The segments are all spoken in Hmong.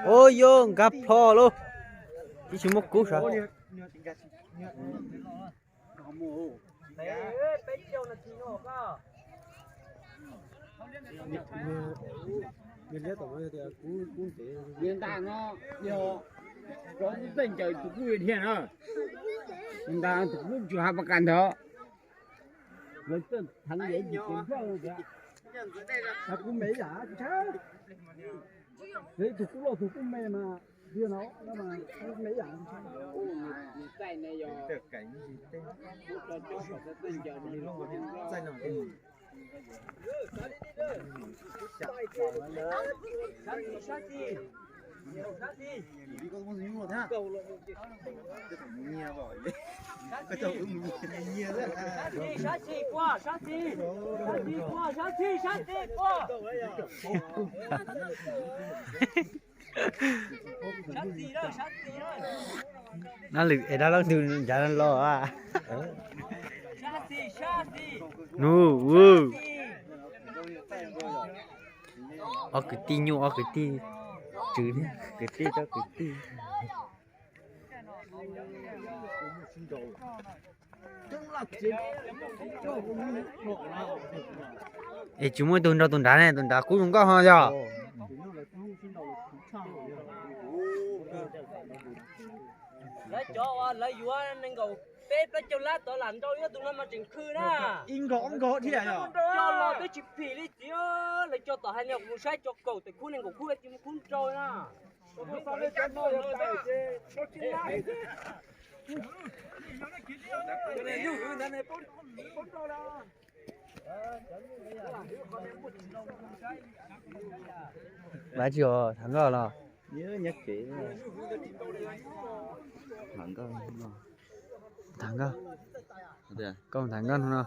Ua yuav nkag plho lauj. Tib tsis muab kub sav. Nws nta no, yog rov txawj ncaws tus kub dhia na. Nta tus kub tsis has pas kas ntawd. Lawv txawj theev yev tus kub me yam tshaj. Tus kub loj tus kub me mas dhia no me yam tshaj. Sab xis qua, sab xis, sab xis qua, sab xis, sab xis qua. Sab xis na, sab xis na. Nab lwm es dab laug ntug ncav los a. Sab xis, sab xis. Nub, ob kwv tij nyuj, ob kwv tij tswv, kwv tij cov kwv tij. Es tsis muaj ib tug nrog tus nrad ne, tus nrad kub zoo nkauj ho yog. Lawv cov uas lawv yuav nees nkaum peb plaub caug lab tod lam nrau ib tus no mas tseem khw na. Ib nkaus ob nkaus thiab yog. Coj los twb tsis phim li txiv, lawv coj tom hais no kuv mus saib cov kaum tawm khub nees nkaum khub lawv tsis muaj khub nrau na. Npaj tsis os, tham nkauj los? Tham nkauj. Tham nkauj. Koj tham nkauj no.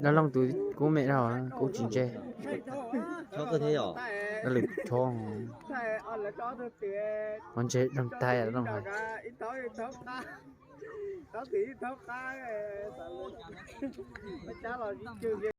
Dab laug tus kub me dhau, kub tsis ntse. Dab lwm chob. Ho ntse dab laug tag dab laug hais.